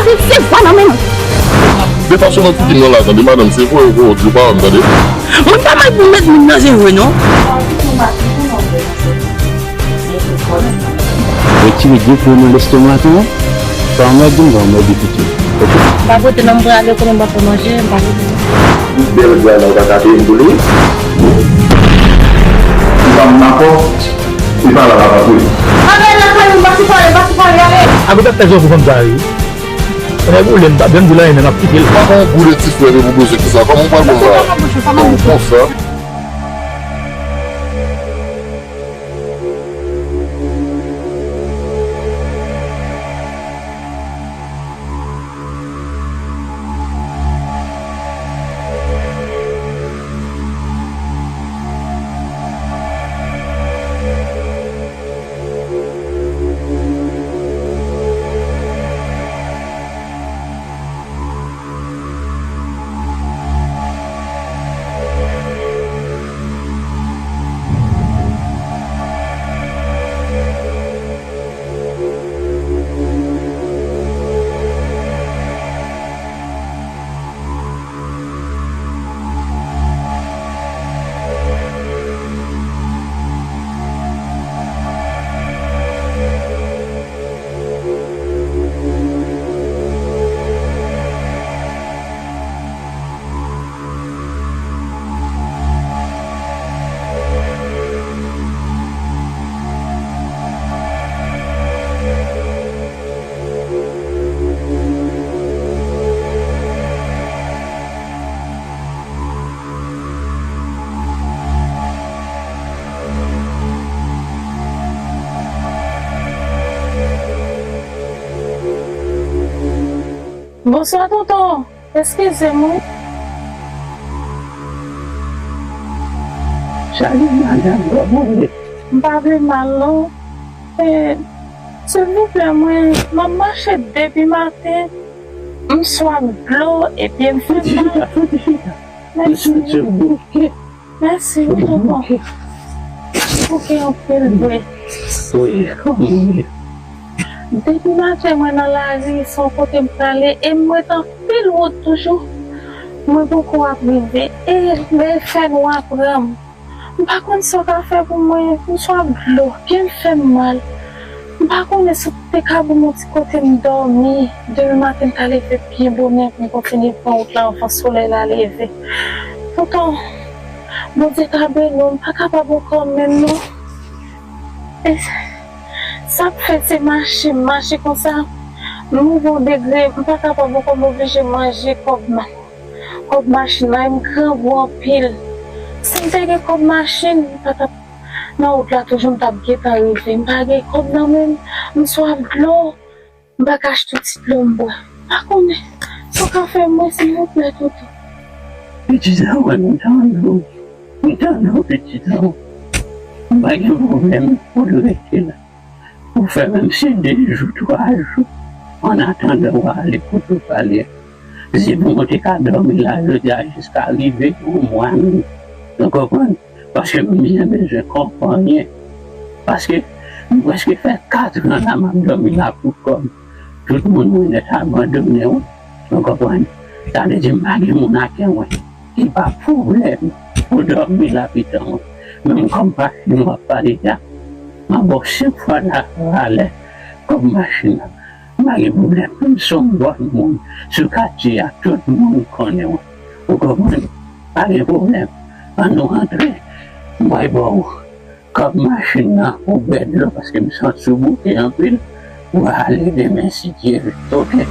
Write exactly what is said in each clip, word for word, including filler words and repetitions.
Se vwa nan men nou. Depa sou nan figi m nan la, tande, madanm, se vre, vre, di pa wè m, tande. Moun pa mèt pou mèt moun nan, se vre, non. Retire de po nan lestoma tou, sa anmède m, sa anmède pitit. Oke? M pa pote non, m prale konnen m pa fè manje, m pa pote non. Bèl grann ou pa ka peye m pou li. Li pa m makò, li pa la, la pa pou li. Ann al lakay ou, m pa sipòte, m pa sipòte, ale. Akote ap fè zòf ou konn sa, wi. Nèg ou lè m pa byen di l anyen, men m ap kite l. Pa fè yon gou de ti frè de pou bezwen konsa. Kòman w pral konn sa? Konsa. Bonswa, tonton. Eskize m, wi. Salut, madame, kòman w ye? M pa pi mal, non. E, silvouplè, mwen, m ap mache depi maten. M swaf dlo, epi m fè mal. Mèsi. Mèsi, wi, tonton. Ok, anpil vre. Wi, kòman w ye? Depi maten, mwen nan lari, se yon kote m prale, e m ret anpil wout toujou. Mwen poko ap rive, e men fè nwa pran m. M pa konn sa w ka fè pou mwen, m swaf dlo, pye m fè m mal. M pa konnen si w te ka ban m yon ti kote m dòmi. Demen maten, m ta leve byen bonè pou m kontinye pran wout la anvan solèy la leve. Tonton, Bondye ka beni w, m pa kapab ankò menm non. E sa k fè se mache, m mache konsa. M rive yon degre, m pa kapab ankò, m oblije manje kòb ma-, kòb machin nan, e m grangou anpil. Si m te gen kòb machin, m pa t ap nan wout la toujou, m t ap gentan rive. M pa gen kòb nan men m, m swaf dlo. M pa ka achte ti dlo m bwè. M pa konnen. Sa w ka fè mwen, silvouplè, tonton? Pitit an, mwen, m tande w. M tande w, pitit an. M pa gen pwoblèm pou l rete la. Ou fè menm si de jou, twa jou, an atandan w ale kote w prale a. Si pou mwen te ka dòmi la jodi a jiska rive yon mwa menm. Ou konprann? Paske m byen bezwen kòb anyen. Paske m prèske fè katran la m ap dòmi la pou kòb. Tout moun mwen nèt abandone w. Ou konprann? Sa vle di m pa gen moun ak mwen. Ki pa pwoblèm pou dòmi la pitan mwen. Menm kòb machin w ap pale a, m ap ba w senk fwa la valè kòb machin nan. M pa gen pwoblèm. M se yon bòn moun sou katye a, tout moun konnen w. Ou konprann? Pa gen pwoblèm. Ann nou rantre. M pral ba w kòb machin nan pou bwè dlo paske m santi w bouke anpil. W a ale demen si Dye vle. Oke.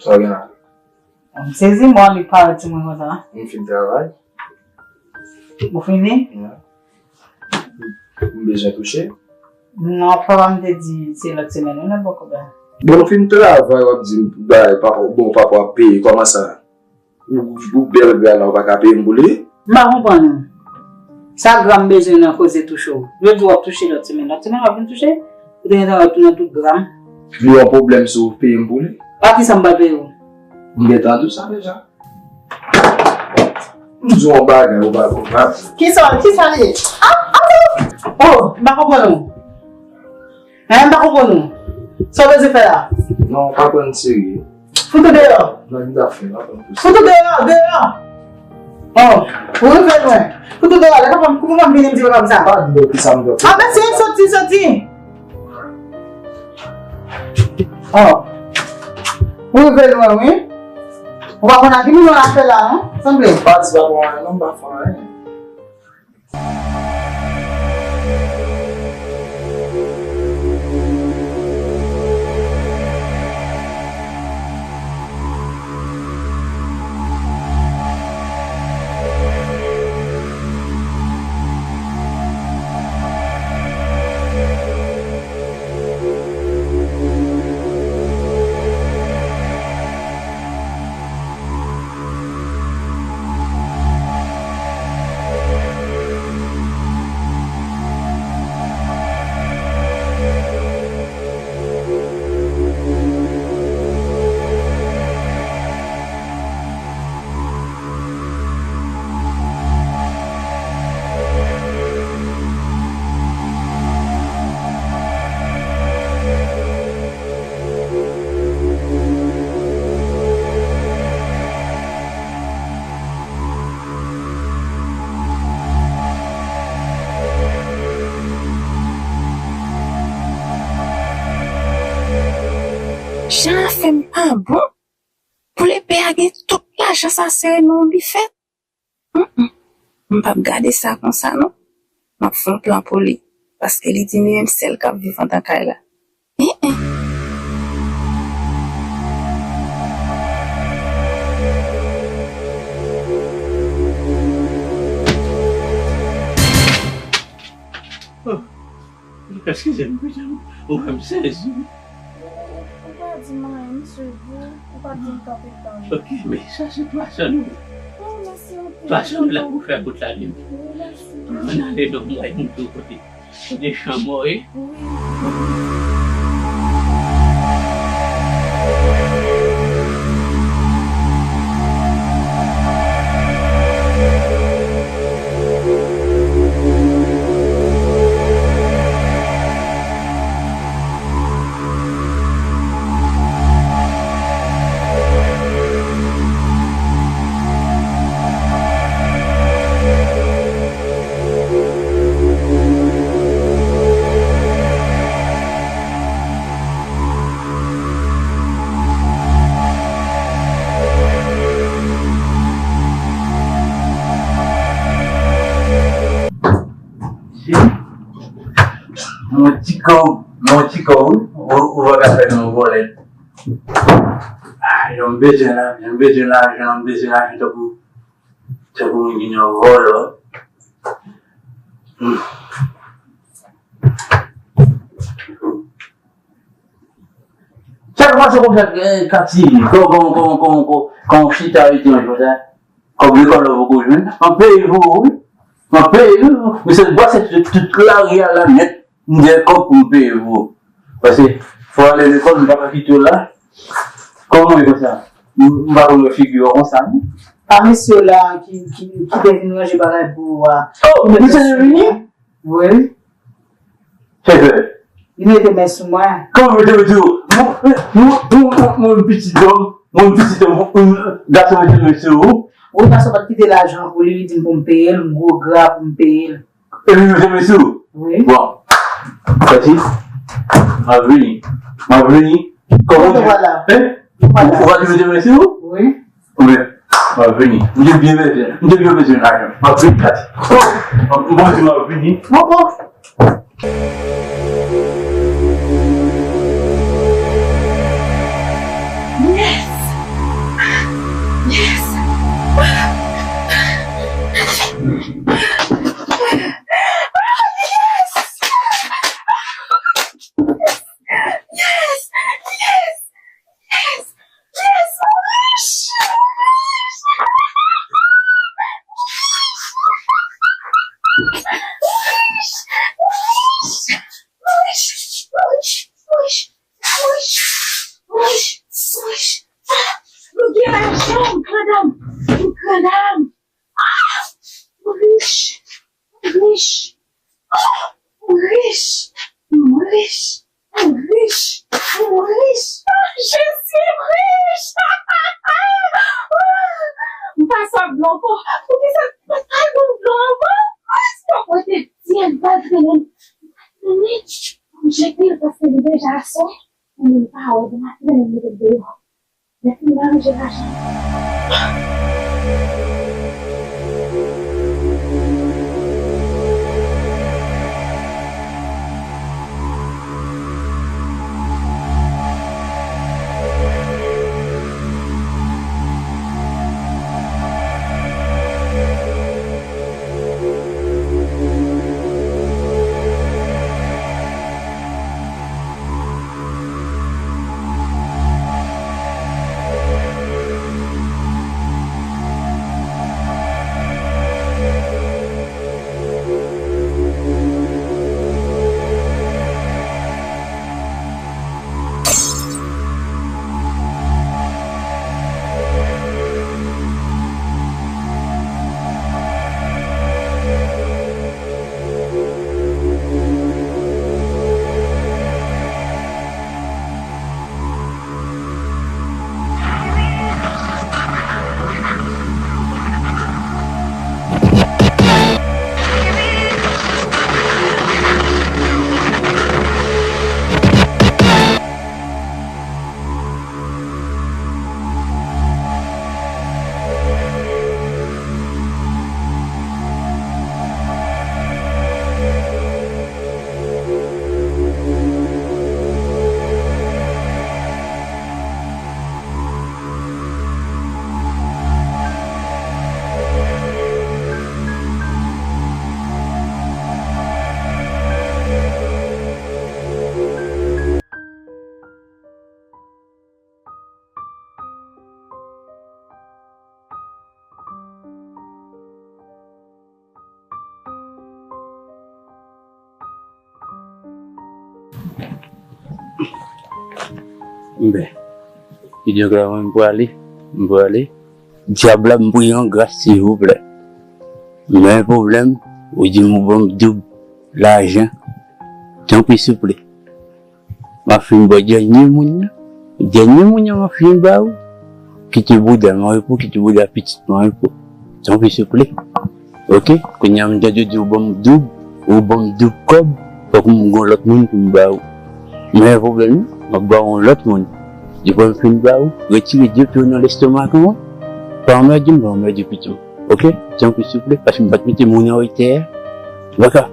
Sa w gen la? M sezi, mwen annik pale timoun konsa. M fin travay. Ou fini? Wi. M bezwen touche. Non, papa m te di se lòt semèn wi n ap bò kòb la. Bon, nou fin travay, w ap di m bagay, papa, bon, papa w ap peye, kòman sa? Ou, ou bèl grann ou pa ka peye m pou li? M pa konprann ou. Sa gram bezwen nan koze touche w? Jodi w ap touche, lòt semèn, lòt semèn w ap vin touche? Ou te gentan wè tou nan tout gram. Li yon pwoblèm si w peye m pou li? Pa kisa m pral peye w? M gentan di w sa deja. M di w yon bagay, ou pa konprann. Kisa, kisa li ye? Ah, ah, oh, m pa konprann ou. Hein, m pa konprann ou. Sa w bezwen fè la? Non, pa pran m serye. Fout ou deyò. Nan li ta fè la. Fout ou deyò, deyò. Oh, ou rive lwen. Fout ou deyò, lè papa m, pou papa m vini, m di papa m sa. Pa di lè ki sa m dwe fè. Ah, mesye, soti, soti. Oh, ou rive lwen, wi. Ou pa konn a ki moun w ap fè la, non? Sanble. Pa di pa konn anyen, non, m pa fè anyen. Jan afè m pa bon. Pou lepè a gen tout lajan sa sere nan yon bifèt. Mm, mm. M p ap gade sa konsa non. M ap fè yon plan pou li. Paske li di li menm sèl k ap viv anndan kay la. Hein, hein. Oh, eskize m, medam. Ou fè m sezi. Ou, ou, ou pa di m anyen, m swiv ou. Ou pa di m kanpe tann. Ok, men sa se twa san nou. Oh, mèsi anpil. Twa san nou la pou fè bout la, li. Wi, mèsi. Ann ale non, m pral montre w kote. Kote chanm ou ye. Wi. Mon ti kò, mon ti kò, wi. Ou, ou pa ka fè nou vòlè. Ah, jan m bezwen la, jan m bezwen lajan, jan m bezwen lajan, tankou, tankou moun ki nan vòlò. Hmm. Sa k pase konsa, eh, Kati? Kò, kò, kò, kò, kò, kò w chita epi yon jou sa, kòb lekòl ou poko jwenn? M ap peye pou ou, wi. M ap peye, wi. Mesye, m pase tout, tout lari a la nèt. M gen kòb pou m peye pou ou. Paske fò w ale lekòl, m pa ka kite w la. Kòman w ye konsa? M, m pa konn wè figi w konsa, non. A mesye w la ki, ki, ki te vin ranje bagay pou ou a. Oh, mesye te vini? Wi. Chèfè. Li mete men sou mwen. Kòman mete men sou ou? Mwen, mwen, mwen, mwen, mwen pitit òm, mwen pitit òm, mwen gason mete men sou ou. Wi, paske w pa t kite lajan pou li, li di m pou m peye l, m gwo gra pou m peye l. Epi mete men sou ou? Wi. Bon. Sòti. M ap vini. M ap vini. Kòman w di? Hein? Ou, ou pa di mete men sou ou? Wi. Oubyen, m ap vini. M te byen bezwen, m te byen bezwen lajan. M ap vini, Kati. Oh, m, m di m ap vini. Oh, oh. Yes! Yes! Yes! Yes! Yes! Yes! Yes! Yes! Rich. Oh, m rich. M rich. M rich. M rich. Je suis riche. M pa sot blan ankò. Poukisa m pa sot blan ankò? Poko te di l pa trennen. M pa trennen. M jete l paske li deja sot. M pa wè, m pa trennen, m mete l deyò. Lè fini manje lajan. Enben, videyo la mwen m prale, m prale. Dyab la, m priye yon gras, silvouplè. Men pwoblèm, ou di m ou ban m doub lajan. Tanpri, souple. M ap fin ba w dènye moun nan. Dènye moun nan m ap fin ba ou. Kite bouda m an repo, kite bouda pitit mwen an repo. Tanpri, souple. Oke? Kounye a m tande di ou ban m doub, ou ban m doub kòb, fòk m gon lòt moun pou m ba ou. Men pwoblèm nan, m ap ba ou yon lòt moun. Depi m fin ba ou, retire de pye w nan lestoma mwen. Pa anmède m, pa anmède pitit mwen. Oke? Tanpri, souple, paske m pa t mete moun an retè a. Baka.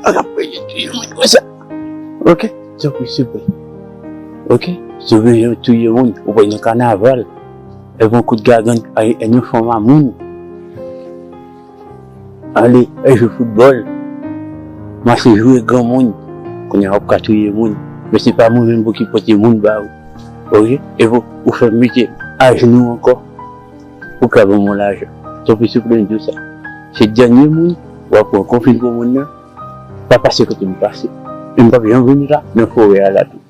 Baka, pa touye moun konsa. Oke? Tanpri, souple. Oke? Si w bezwen touye moun, ou pral nan kanaval. Epi yon kout gagann, ay, yon fanm a moun. Ale, e jwe foutbòl. Mache jwe granmoun. Kounye a w ap ka touye moun. Men se pa mwen menm pou ki pote moun ba ou. Oke? Epi ou fè m mete ajnou ankò. Ou ka ban mwen lajan. Tanpri, souple, m di w sa. Se dènye moun, w ap pran konfin pou moun nan. Pa pase kote m pase. E m p ap janm vin la, nan forè a la tou.